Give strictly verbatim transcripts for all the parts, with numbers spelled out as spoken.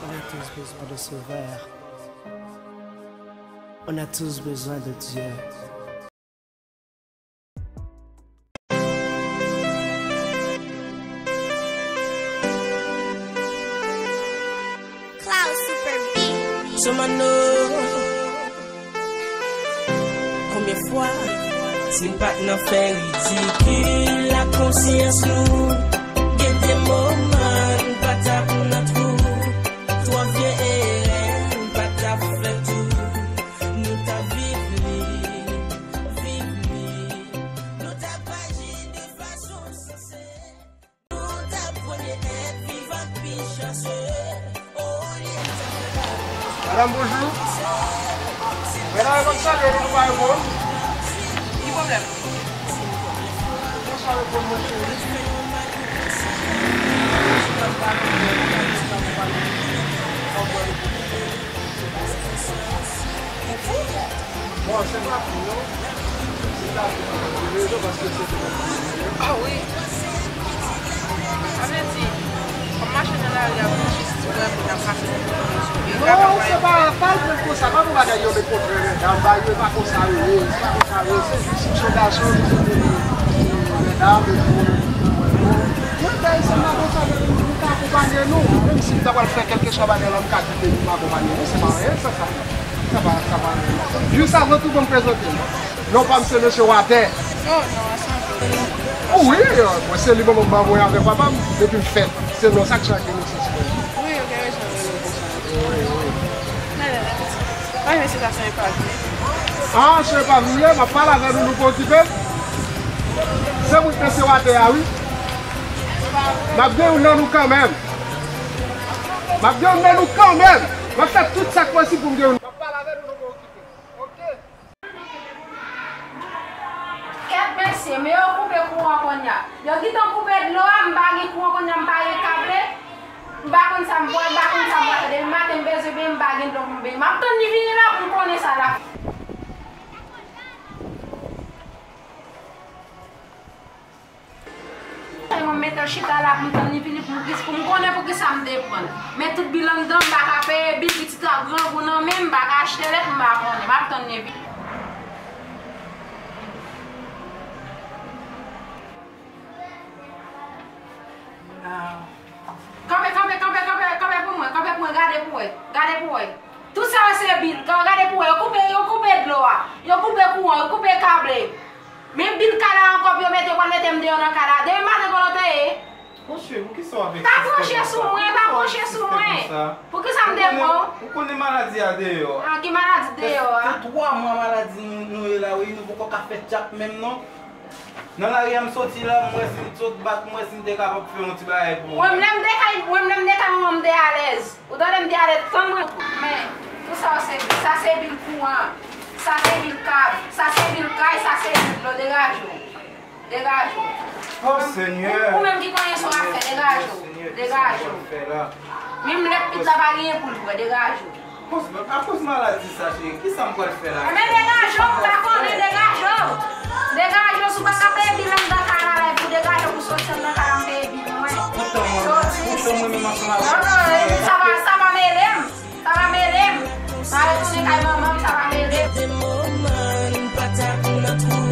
On a tous besoin de sauveur. On a tous besoin de Dieu. Cloud Super Beat. Somano. Konbyen fwa si n pa t nan fè ridikil ak konsyans nou? Gen de moman n pa t ap nan twou. Twòp vye erè n pa t ap fè tou. Nou t ap viv li, viv li. Nou t ap aji de fason sanse. Madanm, bonjou. Medam, e konn sa, nou pa reponn. Ki pwoblèm? Konsa reponn mwen, cheri. Bon, se pa pou nou. Se ta pou nou. Rezon, paske se pou nou. Ah wi. Sa vle di, kòm mache nan lari a, pou jis ti wè moun ap pase nan kote yo sou. Non, se pa, pa l pran konsa, pa pou bagay yo met kontrè medam, ba yo, e pa konsa yo ye, se pa konsa yo ye, se jis yon gason, nou se pou medam, e pou, mwen, bay sa nan konsa, nou ka akonpanye nou, menm si nou ta pral fè kèlkeswa bagay la, nou ka kite nou akonpanye nou, se pa anyen, sa, sa. Sa pa, sa pa. Jis avan tou, ban m prezante m. Non pa m se Mesye Watè. Oh, non, ansanm. Wi, mwen se li manman m ba mwen avè papa m depi m fèt. Se non sa k chanje nou se. Wi, yo gen rezon rele l konsa. Wi, wi. Mwen, mwen se ta se pa vle. Ah, se pa vle, m ap pale avè nou, nou pa okipe. Se mwen k Mesye Watè a, wi. M ap gen youn nan nou kanmenm. M ap gen youn nan nou kanmenm. M ap fè tout sa k posib pou m gen youn. M ap pale avè nou, nou pa okipe. Oke. Kèt mesye, men yo koupe kouran konnya. Yo gentan koupe dlo a, m pa gen kouran konnya, m pa gen kable. M pa konn sa m pral, m pa konn sa m pral fè. Depi maten m bezwen benyen, m pa gen dlo pou m benyen. M ap tann li vini la pou m konnen sa l ap fè. Mwen mete l chita la pou m tann li vini pou m, pou m konnen poukisa m te pran l. Men tout bil anndan, m pa ka peye bil, pitit la grangou nan men m, m pa ka achte lèt, m pa konnen. M ap tann li vini. Kanpe, kanpe, kanpe, kanpe, kanpe pou mwen, kanpe pou mwen, gade pou wè, gade pou wè. Tout sa yo se bil, gade pou wè, yo koupe, yo koupe dlo a, yo koupe kouran, yo koupe kable. Men bil kay la ankò pou yo mete, yo pral mete m deyò nan kay la. Demen maten kòlòtè ye. Monchè, poukisa w ap eksiste konsa? Pa pwoche sou mwen, pa pwoche sou mwen. Poukisa m te pran w? Ou konnen maladi a deyò. Ah, ki maladi deyò a? Fè twa mwa maladi nou, nou ye la, wi, nou poko ka fè tchak menm non. Nan lari a m soti la, m wè si m sot bak, m wè si m te kapab fè yon ti bagay pou ou. Mwen, lè m te kay, mwen, lè m te kay manman m, m te alèz. Ou tande m te ale tann mwen. Men, tout sa yo se bil. Sa se bil kouran. Sa se bil kab. Sa se bil kay. Sa se bil dlo. Degaje w. Degaje w. Oh, Senyè. Ou, ou menm ki konnen sa w ap fè. Degaje w. Degaje w. Menm lè pit la pa genyen pou l bwè. Degaje w. Akoz, akoz maladi sa, cheri, kisa m pral fè la? Ebyen, degaje w, m pa konnen, degaje w. Degaje w, si w pa ka peye bil anndan kay la, la, pou degaje w, pou soti anndan kay la, m peye bil mwen. Soti. Soti. Non, non, sa pa, sa pa mele m. Sa pa mele m. M a retounen kay manman m, sa pa mele m. Gen de moman, m pa t ap nan twou.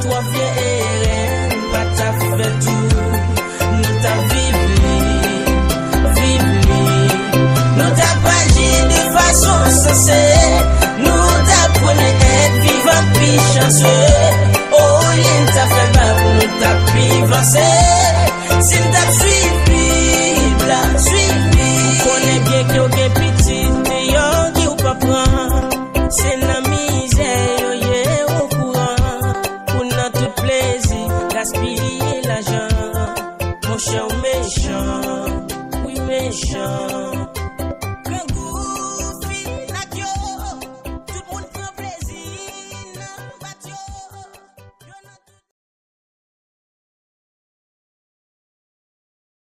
Twòp vye erè, n pa t ap fè tou. Nou t ap viv li, viv li. Nou t ap aji de fason sanse. Nou t ap konnen èt vivan pi chanse. Olye n ta fè bak, nou t ap pi vanse. Si n t ap swiv Bib la, swiv Bib. Ou konnen byen ke w gen pitit deyò, di w pa pran. Se nan mizè yo ye, okouran. Ou nan tout plezi, gaspiye lajan. Monchè, w mechan, wi, mechan.